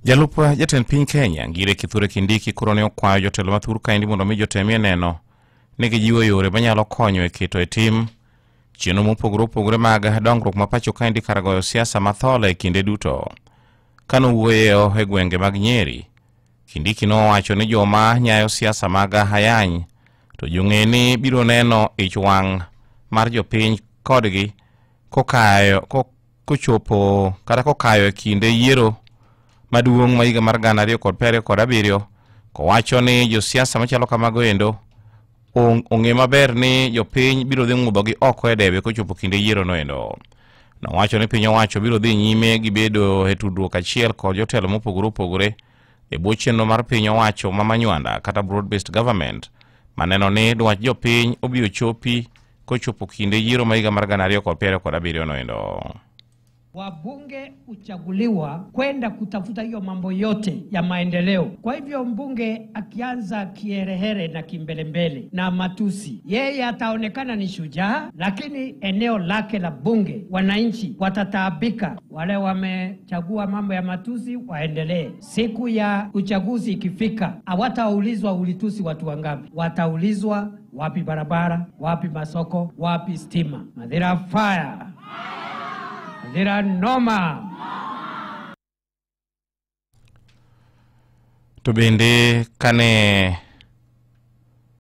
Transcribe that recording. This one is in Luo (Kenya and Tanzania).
Jalup jatend piny Kenya Ngire Kithure Kindiki koro ne okwayo jotelo mathur kaendi mondo mi jotemie neno ni gijiwo yore manyalo konyo e keto e tim chenro mopogore opogore mag dongruok ma pacho kaendi kar goyo siasa mathole e kinde duto. Kanowuoyo e gwenge mag Nyeri, Kindiki nowacho ni joma nyayo siasa mag ayany to jong'e ni biro neno ich wang' mar jopiny kodgi kokayo kochopo kata kokayo e kinde yiero maduong' ma higa mar 2027, kowacho ni josiasa machalo kamago endo ong'e maber ni jopiny biro dhi ng'udhogi oko e debe kochopo kinde yiero no endo. Nowacho ni piny owacho biro dhi nyime gi bedo e tudruok achiel kod jotelo mopogore opogore e bwo chenro mar piny owacho ma Manywanda kata broad based government maneno ni dwach jopiny obiro chopi kochopo kinde yiero ma higa mar 2027 no endo. Wabunge huchaguliwa kwenda kutafuta hiyo mambo yote ya maendeleo. Kwa hivyo mbunge akianza kiherehere na kimbelembele na matusi, yeye ataonekana ni shujaa, lakini eneo lake la bunge wananchi watataabika. Wale wamechagua mambo ya matusi waendelee. Siku ya uchaguzi ikifika, hawataulizwa ulitusi watu wangapi, wataulizwa wapi barabara, wapi masoko, wapi stima. Madhira fire. Madhira noma. To bende kane